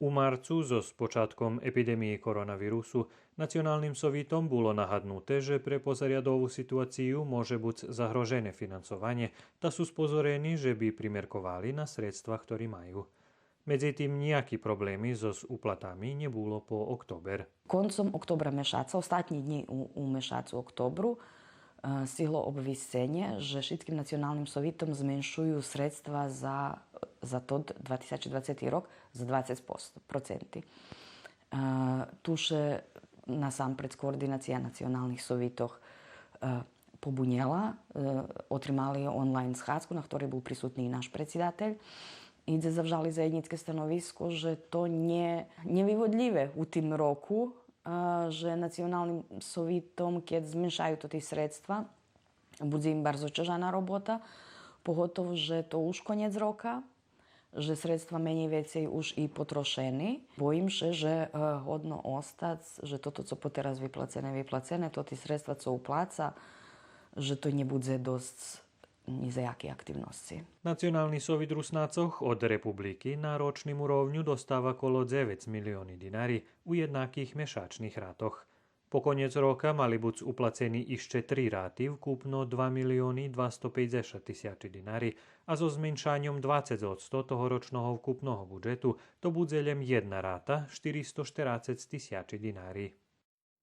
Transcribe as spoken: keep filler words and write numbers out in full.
У марцу, зоз початком епидемиї коронавирусу, Националним совитом було нагаднуте же пре позарядову ситуацию може буц загрожене финансованє, та су спозорени же би примерковали на средства хтори маю. Медзитим, нїяки проблеми зоз уплатами нє було по октобер. Концом октобра мешаца, остатнї днї у, у мешацу октобру, е, стигло обвисценє же шицким националним совитом зменшую средства за, за тот два тисячи двацети рок за двацец проценти. Е, ту ше насампредз координация националних совитох, е, побунєла, е, отримали онлайн схадзку, на хторей бул присутни и наш предсидатель. И дзе завжали заєднїцке становиско же то нє, нєвиводлїве у тим року, а, же националним совитом, кед зменшаю тоти средства, будзе им барзо чежана робота, поготов же то уж конєц рока, же средства менєй вецей уж и потрошени. Боїм ше же, е, годно остац же тото цо потераз виплацене, виплацене, тоти средства цо уплаца, же то нє будзе досц нї за яки активносци. Национални совит Руснацох од републики на рочним уровню достава коло дзевец милиони динари у єднаких мешачних ратох. По конєц рока мали буц уплацени ище три рати, вкупно два милиони двасто пейдзешат тисячи динари, а зоз зменшаньом двацец одсто тогорочного вкупного буджету то будзе лєм єдна рата, штиристо штерацец тисячи динари.